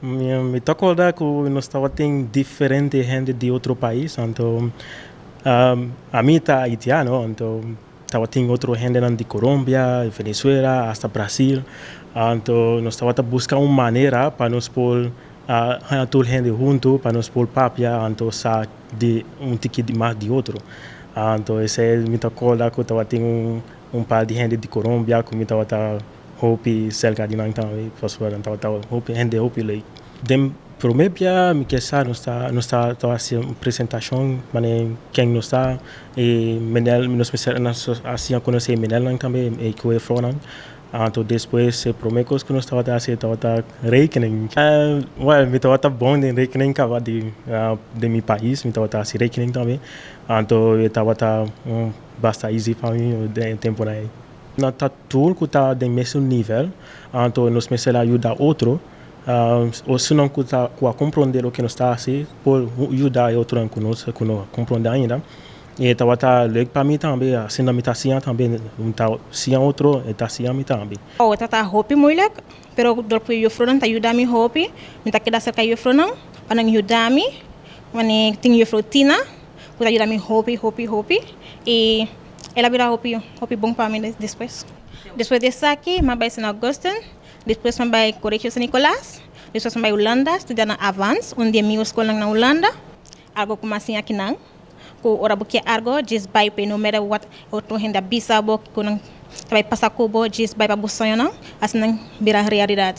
Mi ta acorda cu nos tabatin diferente hende di otro pais, anto ami ta Haitiano, anto tabatin otro hendenan di Colombia, Venezuela, hasta Brasil. Anto nos tabata busca un manera pa nos por haña tur hende hunto pa nos por papia, anto sa di un tiki mas di otro. Anto esey mi ta acorda cu tabatin un par di hende di Colombia cu mi tabata hopi cerca di nan tambe, pasobra nan tabata hopi hende hopi leuk. Den prome bia mi ke sa nos ta haci un presentacion manera ken nos ta y menel nos mester a siña conoce e menelnan tambe y cu e vrouwnan. Anto despues e prome cos cu nos tabata haci tabata rekening. Well, mi tabata bon den rekening caba di den mi pais mi tabata haci rekening tambe, anto e tabata basta easy pa mi den e temponan ey. No ta tur cu ta den mesun nivel, anto nos mester a yuda otro, o esunnan cu ta cu a comprende loke nos ta haci por yuda e otronan cu no comprende ainda. Y tabata leuk pa mi tambe, asina mi ta siña tambe, mi ta siña otro, e ta siña mi tambe. Oh, ta hopi moeilijk, pero door cu juffrouwnan ta yuda mi hopi, mi ta keda cerca juffrouwnan pa nan yuda mi. Wanneer tin juffrouw Tina, cu ta yuda mi hopi, hopi, hopi. Y el a bira hopi, hopi bon pa mi despues. Despues di esaki, mi a bay St. Augustine, despues mi a bay Colegio San Nicolas, despues mi a bay Hulanda, studia na Avans, un di e miho scolnan na Hulanda. Algo cu mi a siña akinan, cu ora bo kier algo, djis bay pe, no matter what otro hende a bisa bo, cu nan ta bay pasa cu bo, djis bay pa bo soñonan, asina nan bira realidad.